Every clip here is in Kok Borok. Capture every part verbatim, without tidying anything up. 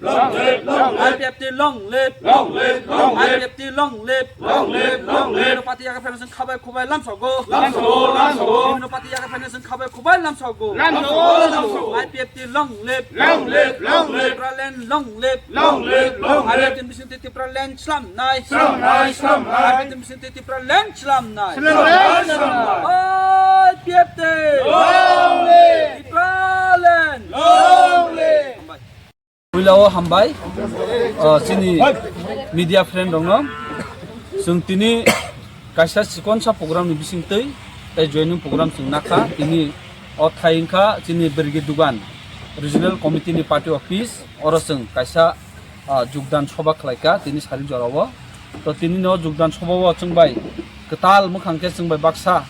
Long live, long live. I P F T long live. Long live, long live. I P F T long live. Long live, long live. Bibino party yaga federation khabai khubai lamsogo. Lamsogo, lamsogo. Bibino party yaga federation khabai khubai lamsogo. Lamsogo, lamsogo. I P F T long live. Long live, long live. Tipraland long live. Long live, long live. I P F T ni bisingtwi Tipraland slamnai. Slamnai, slamnai. I P F T ni bisingtwi Tipraland slamnai. Slamnai, slamnai. I P F T. Long live. Tipraland. Long live. Hambai. Puila o hambai, o, chini media friend rokno. Chwng tini kaisa chikonsa program ni bisingtwi tei joining program chwng nakha. Tini o thai wngkha chini Birgi Dugan Regional Committee ni party office, oro chwng kaisa, o, jugdan soba khlaikha tini sarik jorao. To tini no jugdan soba o chwng bai kwtal mwkhang khe chwng bai baksa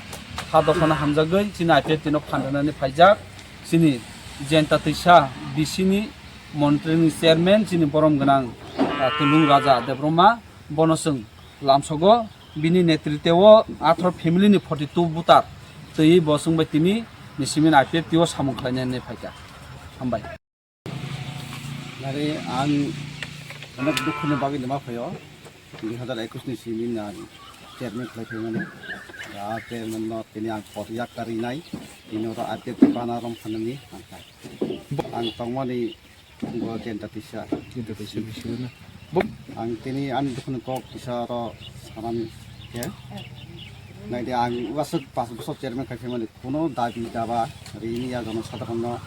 ha dophano hamjagwi chini I P F T no phan rwnani phaijak chini Jayanta Teisa B C ni Montreni chairman chini borom gwnang, ah, Tulung Raja Debbarma, bono chwng lamsogo, bini netriteo atharo family ni forty two voter twiwi bo chwng bai tini ni simi I P F T o samung khlainani phaikha. Hambai. Nari ang onek dukhu ni bagwi nima phaio. Dui hazar ekus ni simi na chairman khlai phaimani. Ya chairman no tini ang pot yak karinai. Tini oro I P F T bana rom phanani ang khai. Ang tongmani bo Jayanta Teisa. Jayanta Teisa bisi na. Bo- Ang tini ani dukhu ni kok kisa oro sanani khe. Naidi ang wasuk pas bosor chairman khai phaimani. Kuno dabi daba rini ya jono sadharon no.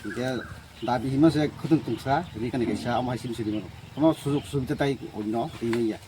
Hingke dabi hima se khudung tungsa, ri kani kaisa, amo hai sim siri mano. Kono sujug subida tai onno ri manya.